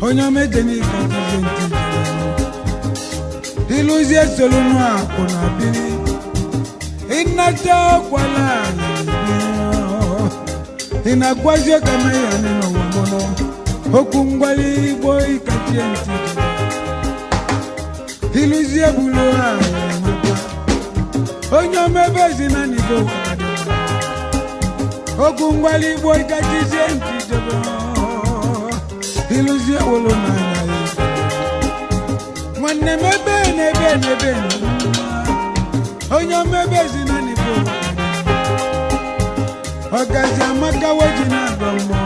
Onye ọma eje n'ịkachizie ntị ijebe. Ịlụzie solunu akụ na biri ịnata ọkwala. Ị na-agwazi ọkama ya n'ụwa mụnụ okwu ngwali Igbo ịkachie ntị ijebe. Ịlụzie bulu maka onye omebe ezi na n'ibo okwu ngwali Igbo ịkachizie ntị ijebe. Ịlụzie wolo n'anya ya nwanne m ebe na ebe na ebe na onye omebe ezi na n'ibo ọgazi amaka weji na-agba mmụọ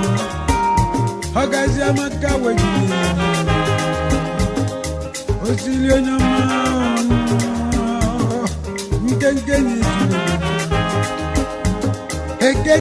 ọgazi amaka weji osili onye ọma nkenke na ijuru eke.